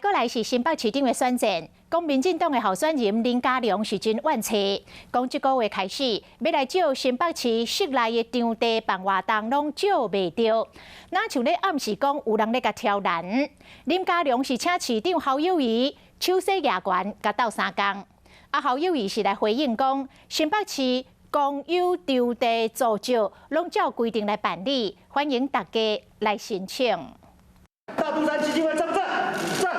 閣來是新北市長的選戰，講民進黨的候選人林佳龍是真怨氣，講這個月開始欲來借新北市室內的場地辦活動，攏借袂著，若像咧暗示講有人咧共刁難。林佳龍是請市長侯友宜手勢舉懸，共鬥相共。啊，侯友宜是來回應講，新北市公有場地租借攏照規定來辦理，歡迎大家來申請。大肚山基金會贊不贊？贊！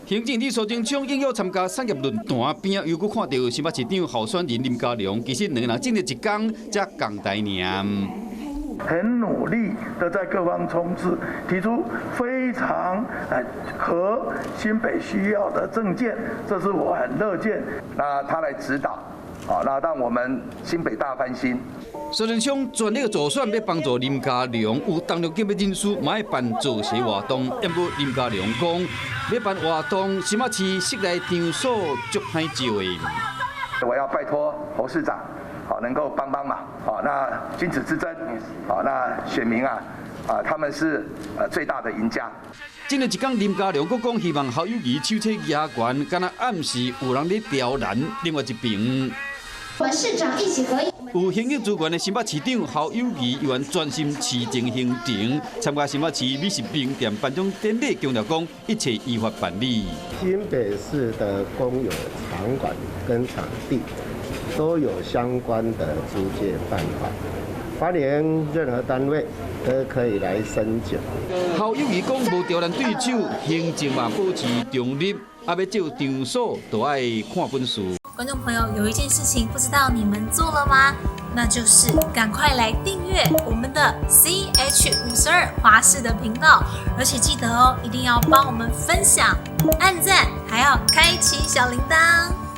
行政院蘇貞昌應邀參加產業論壇，邊仔又閣看著新北市長候選人林佳龍，其實兩个人爭了一工才仝台爾。很努力的在各方衝刺，提出非常合新北需要的政見，這是我很樂見。那他來指導，好，那讓我們新北大翻新。蘇貞昌全力助選，欲幫助林佳龍，有重量級的人士嘛愛辦造勢活動。毋過林佳龍講，欲辦活動，新北市室內場所足歹借的。我要拜託侯市長，好，能夠幫幫忙。好，那君子之爭，好，那選民啊，啊，他們是最大的贏家。這個一工林佳龍閣講希望侯友宜手勢舉懸，敢若暗示有人咧刁難另外一邊。我們市長一起合影。有行政資源的新北市長侯友宜，猶原專心市政行程，參加新北市美食名店頒獎典禮，強調講一切依法辦理。新北市的公有場館跟場地都有相關的租借辦法，歡迎任何單位都可以來申請。侯友宜講無刁難對手，行政嘛保持中立，啊欲借場所就愛看本事。觀眾朋友，有一件事情不知道你們做了嗎？那就是趕快來訂閱我們的 CH 52華視的頻道，而且記得哦，一定要幫我們分享、按讚，還要開啟小鈴鐺。